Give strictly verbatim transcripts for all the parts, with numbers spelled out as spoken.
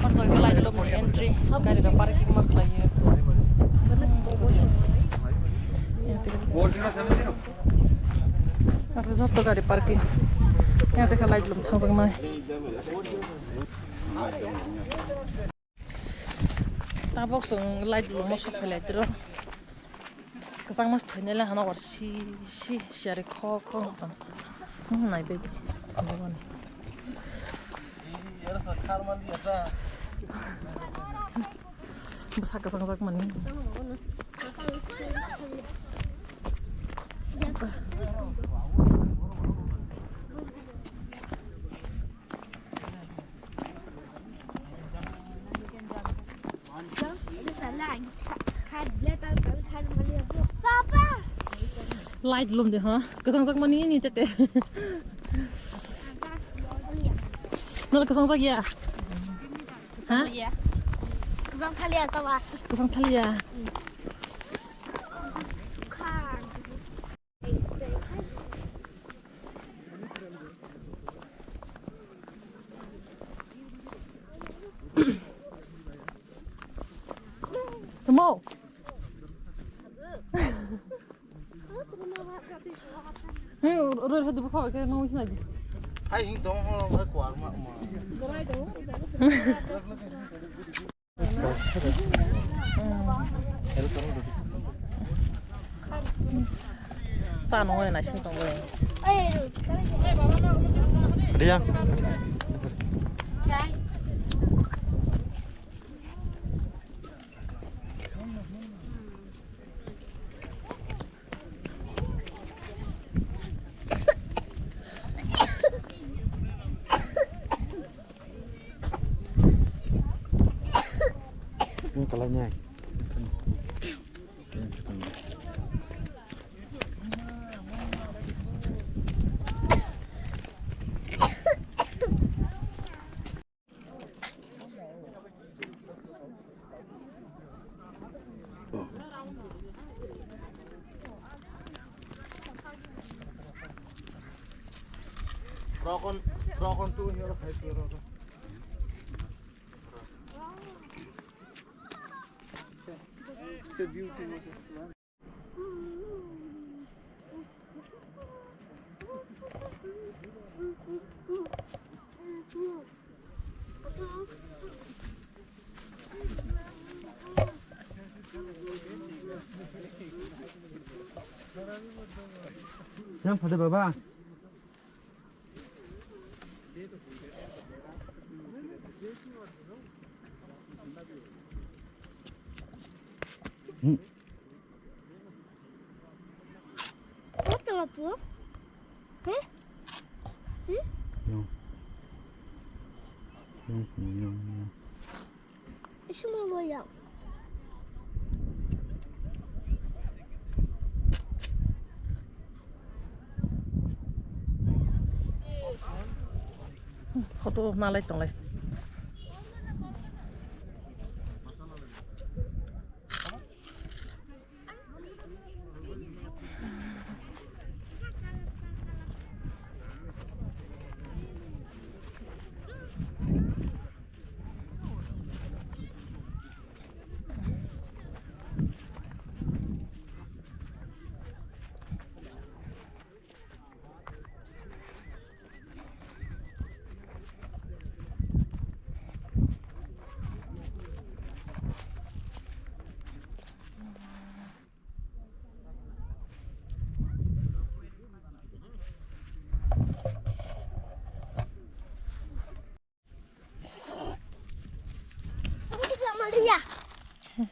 Lailum ni entry, gari rok parking ma khlaiyo. Aro joto gari parking. Yang teka Lailum thangjaknai. Tabok chwng Lailum o sok phailai tro. Kwchangma thwinai le hano war si si siyari kho kho wng tong. Hmm, nai bai. Bwsa kwchang jak mani. Papa! Lailum de, ha? Kwchang jak mani ni tete. Nol kwchang jak ya? Ha? Kwchang thaliya tawa. Kwchang thaliya. Tamo. Hey, ro ro di bukha ke mau hina di. Hai hing tong ho hai kwar ma ma. Sa nungwi naising tongwi. Riya. Ang kalai nai. Rokon, rokon tu ni oro khai tu rokon. Se, se view tu se. Yang pada baba. Hmm. What the hell? Huh? Hmm? No. No, no, no, no. Isi mo boya. Photo nalai tonglai.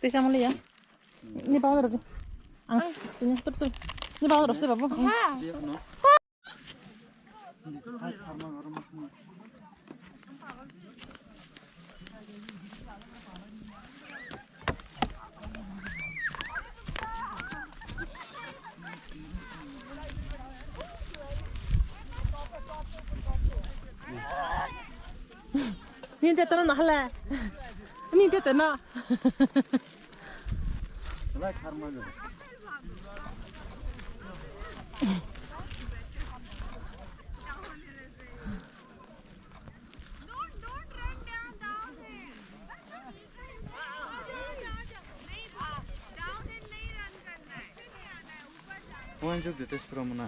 Tisa maliya. Ni bawang rodi. Ang sini tup tup. Ni bawang rodi babu. Ni te tano na hala. Ni te tano. Lai kharma go. Don't, don't run down, down there. Wan juk de test pro muna.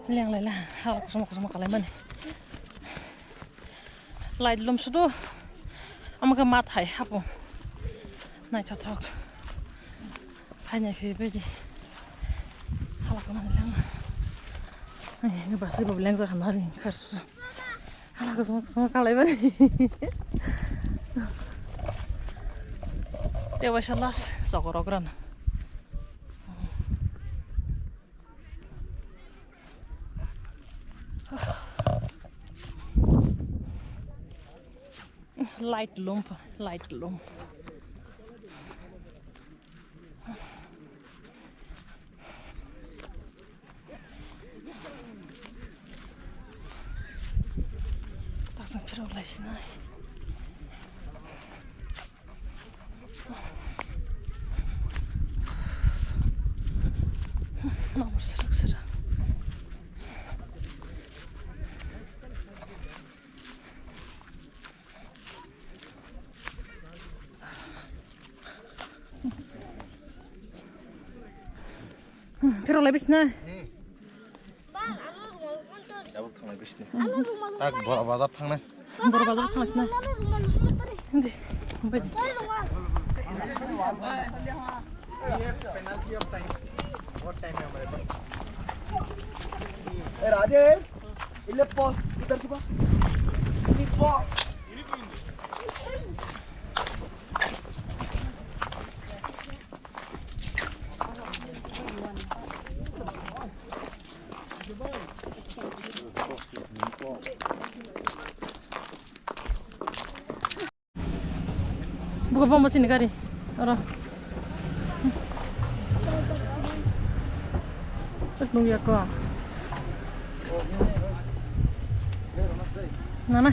Leng lai la, ha, kusuma, kusuma kalai mani. Light lum sudu, ama khe mat hai hapu. Naithothok. Phainai phi baidi. Hala khe mani leng. Ai, ni basi bo leng ja khana ri, khar susu. Hala kusuma, kusuma kalai mani. Te waisa last, sokorok rana. Light lum, light lum. Tasang phirok lai sinai. Nabur serak serak. Hmm, phirok lai bisna. Tabuk thanglai bisna. Tak bora bazar thangnai. Bora bazar thanglai sna. Hindi. Baidi. Penalty of time. What time hai hamare paas? ए राजेश, इले पॉज, इधर की पॉज। इधर की pause. Buka bomba sini gari. Oro. Terus nunggu ya kok. Nana.